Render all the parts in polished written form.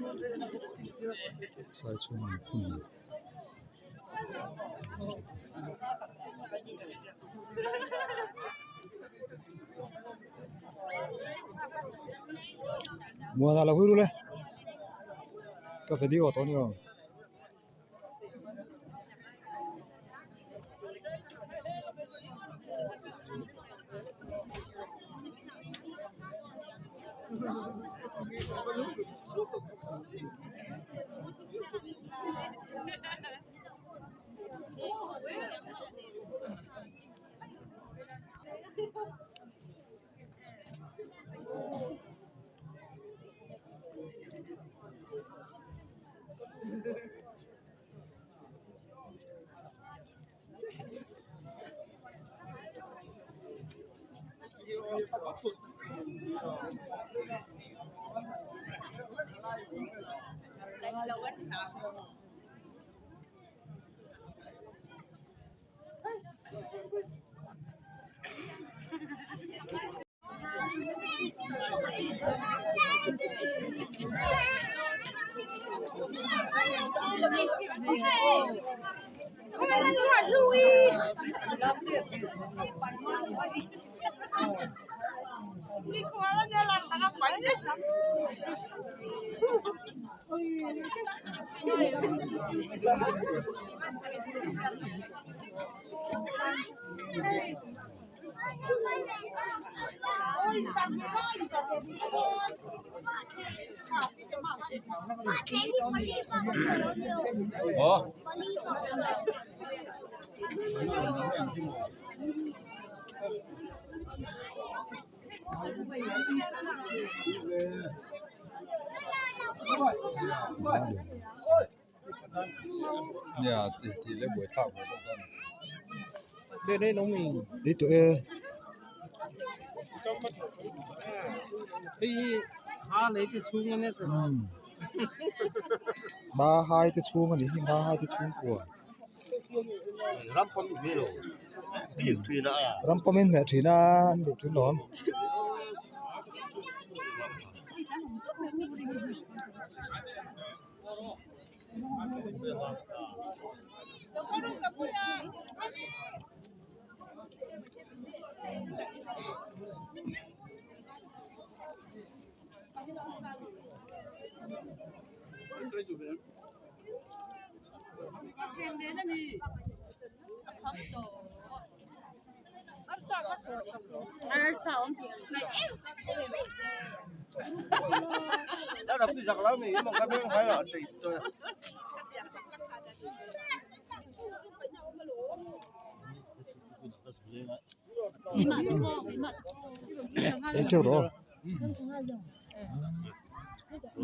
Sai chhungah an phun a. Muana lo hawi rul e ka video tawh a ni aw. Ba hai te chhung a nih hi ba hai te chhungkua ram pawm in hmeh thin a an duh thin lawm. Ei teuh rawh aw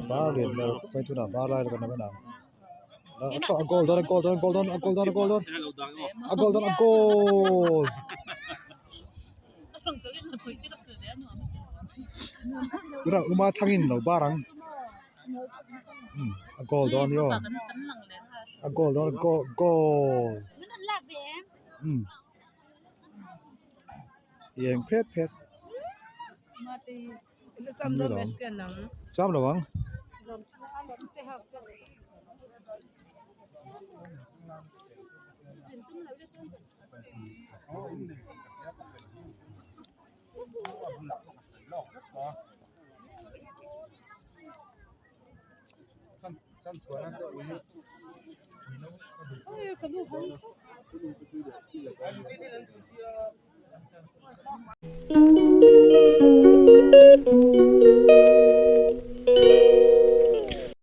ba lian ber hei tunah ba lai kan awm ang a goal dawn a goal dawn a goal dawn a goal dawn a goal dawn a goal dawn a goal tunah uma thangin lo bar ang a goal dawn a ni aw a goal dawn a goal goal eng phet phet cham lo ang.